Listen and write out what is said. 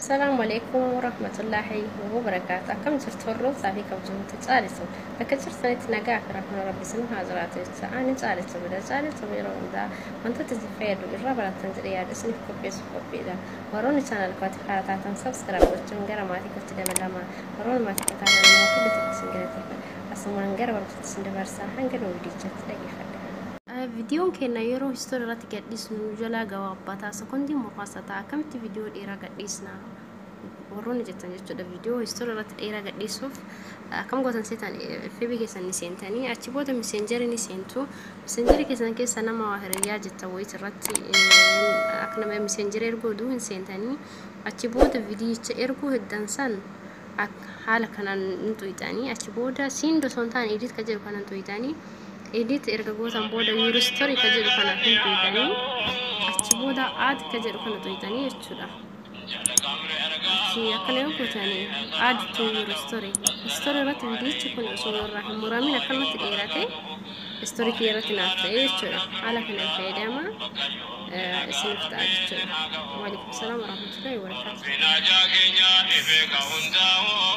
Asalaamu alaikum warahmatullaahi wabarakaatu. Akkam jirtu, hordoftoota fi kabajamtoota Caalisu? Bakka jirtanitti nagaa fi rahmana Rabbi isin haa jiraatu jecha, ani Caalisu bira. Caalisu yeroo hundaa wantoota isin fayyadu, irraa baratan jedhee yaada isiniif qopheessuuf qophiidha. Warroonni channel kootti haaraa taatan subscribe gochuun gara maatii kootti dabalama. Warroonni maatii koo taatan immoo hedduu tokko isin galateeffadha. Asumaan gara barumsaatti isin dabarsaa, hanga nu viidiyichaatti dhaggeeffadha. Viidiyoon keenya yeroo story irratti gadhiisnu nu jalaa gabaabbataa, sekondii muraasa ta'a. Akkamitti viidiyoo dheeraa gadhiisna warroonni jettan jechuudha. Viidiyoo story irratti dheeraa gadhiisuuf akkam gootan seetan? FB keessan ni seentanii, achi booda Messengerii ni seentu. Messengerii keessan keessa nama waa hiriyaa jettan wayit irratti akka nama Messengerii erguu hin seentanii, achi booda viidiyicha erguu heddan san haala kanaan ni tuyxanii, achi booda send osoo hin taane edit ka jedhu kanan tuyxanii, edit erga gootan booda your story ka jedhu kana hin tuyxanii, achi booda add ka jedhu kana tuyxanii jechuudha. Achi akkana yoo gootanii add to your story, story irratti viidiyichi kun osoo irraa hin muramin akkanumatti dheerate story kiyya irratti naaf ta'e jechuudha. Haala kanaan fayyadama, isiniif ta'a jechuudha. Waalaikum salaam warahmatullahi wabarakatuh. Naajaa keenya ifee ka hundaa'u.